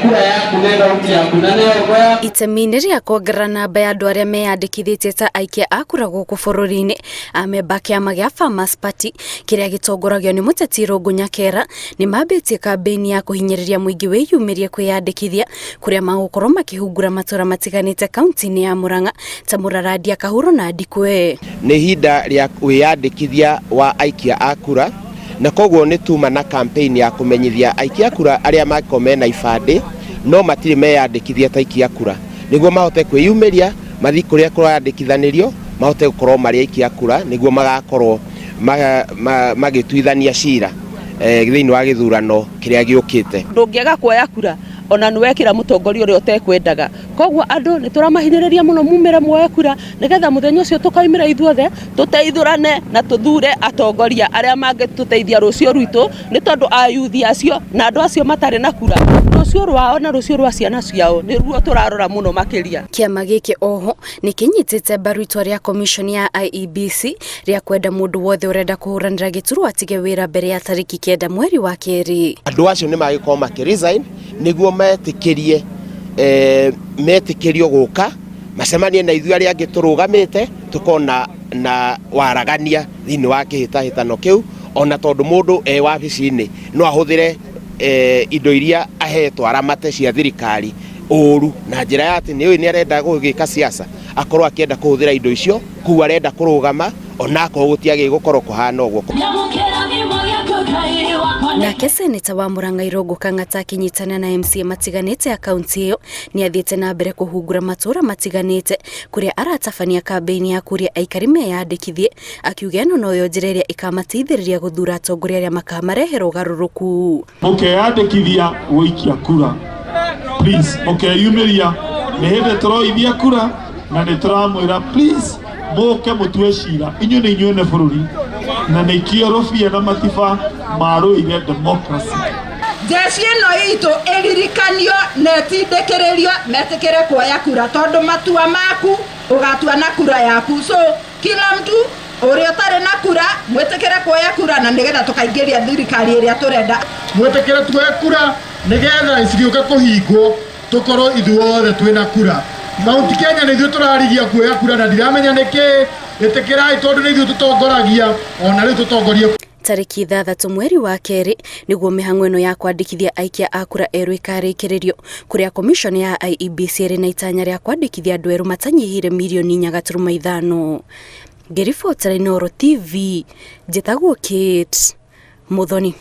Kura yaku nĩ thauti yaku na nĩyo ngo yaku. Itemi-inĩ rĩa kuongerera namba ya andũ arĩa meyandĩkithĩtie ta aikia a kura gũkũ bũrũri-inĩ, amemba a kĩama gĩa Farmers Party kĩrĩa gĩtongoragio nĩ mũteti Irũngũ Nyakera nĩ mambĩtie kambĩini ya kũhinyĩrĩria mũingĩ wĩyumĩrie kwĩyandĩkithia kũrĩa magũkorwo makĩhungura matũra matiganĩte kaunti-inĩ ya Murang'a ta Mũrarandia, Kahuro na Ndikwe. Nĩ ihinda rĩa wĩyandĩkithia wa aikia a kura na koguo nĩ tuma na campaign ya kũmenyithia aikia a kura arĩa mangĩkorwo mena ibandĩ no matirĩ meyandĩkithia ta aikia a kura nĩguo mahote kwĩyumĩria mathiĩ kũrĩa kũrayandĩkithanĩrio mahote gũkorwo marĩ aikia a kura nĩguo magakorwo magĩtuithania cira thĩinĩ wa gĩthurano kĩrĩa gĩũkĩte. Ndũngĩaga kuoya kura ona nĩ wekĩra mũtongoria ũrĩa ũtekwendaga. Koguo andũ nĩ tũramahinyĩrĩria mũno mumĩre muoye kura nĩgetha mũthenya ũcio tũkaumĩra ithuothe tũteithũrane na tũthure atongoria arĩa mangĩtũteithia rũciũ rwitũ, nĩ tondũ ayuthi acio na andũ acio matarĩ na kura, rũciũ rwao na rũciũ rwa ciana ciao nĩruo tũrarora mũno makĩria. Kĩama gĩkĩ oho nĩ kĩnyitĩte mbaru itua rĩa komiconi ya IEBC rĩa kwenda mũndũ wothe ũrenda kũhũranĩra gĩturwa atige wĩra mbere ya tarĩki 9 mweri wa kerĩ. Andũ acio nĩ magĩkorwo makĩ resign nĩguo metĩkĩrie metĩkĩrio gũka macemanie na ithuĩ arĩa angĩ tũrũgamĩte tũkorwo na waragania thĩinĩ wa kĩhĩtahĩtano kĩu, ona tondũ mũndũ e wabici-inĩ no ahũthĩre indo iria ahetwo aramate cia thirikari ũru na njĩra ya atĩ nĩ ũĩ nĩ arenda gũgĩka siasa akorwo akĩenda kũhũthĩra indo icio kũu arenda kũrũgama onakorwo gũtiagĩrĩire gũkorwo kũhana ũguo. Nake seneta wa Murang'a Irũngũ Kang'ata akĩnyitana na MCA matiganĩte a kaunti ĩyo nĩ athiĩte na mbere kũhungura matũũra matiganĩte kũrĩa aratabania kambĩini ya kũria aikari meyandĩkithie, akiuga ĩno noyo njĩra ĩrĩa ĩkamateithĩrĩria gũthuura atongoria arĩa makamarehera ũgarũrũku. Mũkeyandĩkithia gũikia kura, please, mũkeyumĩria, nĩ hĩndĩ tũroithia kura na nĩ tũramwĩra please mũke mũtue cira, inyuĩ nĩ inyuĩ ene bũrũri na nĩkĩo Rũbia na Matiba marũire democracy. Jeshi ĩno itũ ĩririkanio na ĩtindĩkĩrĩrio metĩkĩre kuoya kura, tondũ matua maku ũgatua na kura yaku. So kila mtu ũrĩa ũtarĩ na kura mwĩtĩkĩre kuoya kura na nĩgetha tũkaingĩria thirikari ĩrĩa tũrenda. Mwĩtĩkĩre tuoye kura nĩgetha cigĩũka kũhingwo tũkorwo ithuothe twĩna kura. Mount Kenya nĩ ithuĩ tũrarigia kuoya kura na ndiramenya nĩkĩ. Ĩtĩkĩrai tondũ nĩ ithuĩ tũtongoragia ona rĩu tũtongorie. Tarĩki 6 mweri wa kerĩ nĩguo mĩhang'o ĩno ya kwandĩkithia aikia a kura erũ ĩkarĩkĩrĩrio, kũrĩa commission ya IEBC ĩrĩ na itanya rĩa kwandĩkithia andũ erũ matanyihĩire mirioni 4.5. Ngĩribotera Inooro TV, njĩtagwo Kate Muthoni.